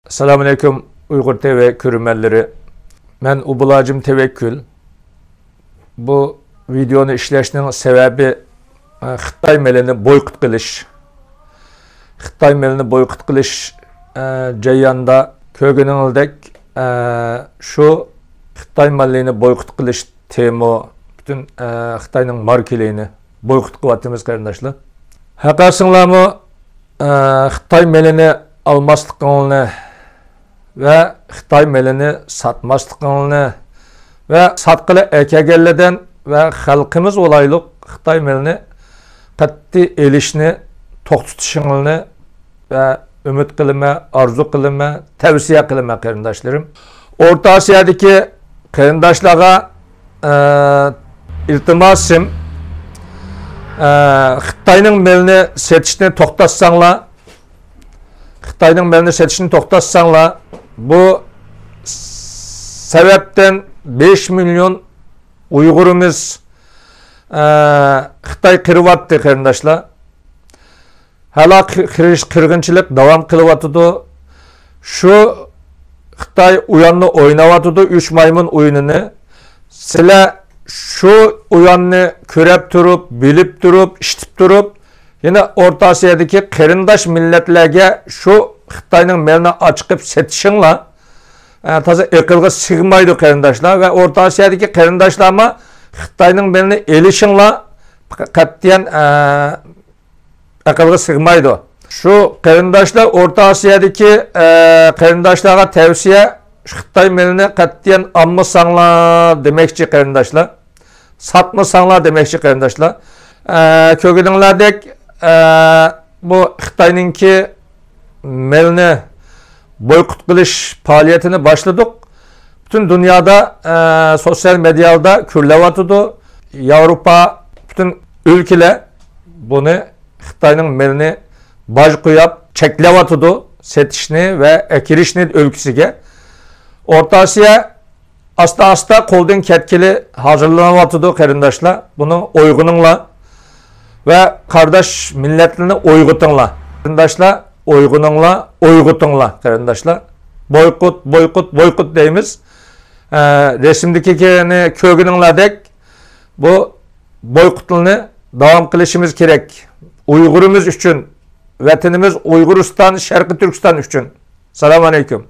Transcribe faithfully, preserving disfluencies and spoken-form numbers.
ئەسسالامۇئەلەيكۇم، ئۇيغۇر تىۋى كۆرۈرمەنلىرى. مەن ئوبۇل ھاجىم تەۋەككۈل. بۇ ۋىدېئونى ئىشلەشنىڭ سەۋەبى، ئە، خىتاي مېلىنى بويكوت قىلىش. خىتاي مېلىنى بويكوت قىلىش، ئە، جەريانىدا كۆرگىنىڭىزدەك، ئە، شۇ خىتاي مېلىنى بويكوت قىلىش تېمو پۈتۈن، ئە، خىتاينىڭ ماركىلىرىنى بويكوت قىلىۋاتىمىز، قېرىنداشلار. ھەقەرسىڭلارمۇ، ئە، خىتاي مېلىنى ئالماسلىقىڭلارنى ۋە خىتاي مېلىنى ساتماسلىقىڭلارنى ۋە ساتقىلى ئەكەلگەنلەردىن ۋە خەلقىمىز ئولايلۇق خىتاي مېلىنى قەتئىي ئېلىشنى توختىتىشىڭلارنى ۋە ئۈمىد قىلىمەن، ئارزۇ قىلىمەن، تەۋسىيە قىلىمەن، قېرىنداشلىرىم. ئورتا ئاسىيادىكى قېرىنداشلارغا، ئە، ئىلتىماسىم، ئە، خىتاينىڭ مېلىنى سېتىشنى توختاتساڭلار، خىتاينىڭ مېلىنى سېتىشنى توختاتساڭلار، بۇ سەۋەبتىن بەش مىليون ئۇيغۇرىمىز، ئە، خىتاي قىرىۋاتتى، قېرىنداشلار. ھالا قىرىش-، قىرغىنچىلىق داۋام قىلىۋاتىدۇ. شۇ خىتاي ئويۇننى ئويناۋاتىدۇ، ئۈچ مايمۇن ئويۇنىنى. سىلەر شۇ ئويۇننى كۆرۈپ تۇرۇپ، بىلىپ تۇرۇپ، ئىشىتىپ تۇرۇپ، يەنە ئورتا ئاسىيادىكى قېرىنداش مىللەتلەرگە شۇ خىتاينىڭ مېلىنى ئاچىقىپ سېتىشىڭلار، ئە، تازا ئەقىلگە سىغمايدۇ، قېرىنداشلار. ۋە ئورتا ئاسىيادىكى قېرىنداشلارمۇ خىتاينىڭ مېلىنى ئېلىشىڭلار قەتئىيەن، ئە، ئەقىلگە سىغمايدۇ. شۇ قېرىنداشلار، ئورتا ئاسىيادىكى، ئە، قېرىنداشلارغا تەۋسىيە، شۇ خىتاي مېلىنى قەتئىيەن ئالمىساڭلار دېمەكچى، قېرىنداشلار. ساتمىساڭلار دېمەكچى، قېرىنداشلار. ئە، كۆرگىنىڭلاردەك، ئە، بۇ خىتاينىڭكى مېلىنى بويكوت قىلىش پائالىيىتىنى باشلىدۇق. پۈتۈن دۇنيادا، ئە، سوتسىيال مېدىيادا كۆرۈلۈۋاتىدۇ. ياۋروپا، پۈتۈن ئۆلكىلەر بۇنى خىتاينىڭ مېلىنى باج قويۇپ چەكلەۋاتىدۇ، سېتىشنى ۋە ئەكىرىشنى ئۆلكىسىگە. ئورتا ئاسىيا ئاستا-ئاستا قولدىن كەتكىلى ھازىرلىنىۋاتىدۇ، قېرىنداشلار. بۇنى ئويغىنىڭلار ۋە قارداش مىللەتلىرىنى ئويغىتىڭلار. قېرىنداشلار، ئويغىنىڭلار، ئويغىتىڭلار، قېرىنداشلار. بويكوت، بويكوت، بويكوت دەيمىز. ئە، رەسىمدىكىنى كۆرگىنىڭلاردەك، بۇ بويكوتنى داۋام قىلىشىمىز كېرەك. ئۇيغۇرىمىز ئۈچۈن، ۋەتىنىمىز ئۇيغۇرىستان، شەرقىي تۈركىستان ئۈچۈن. سالام ئەلەيكۇم.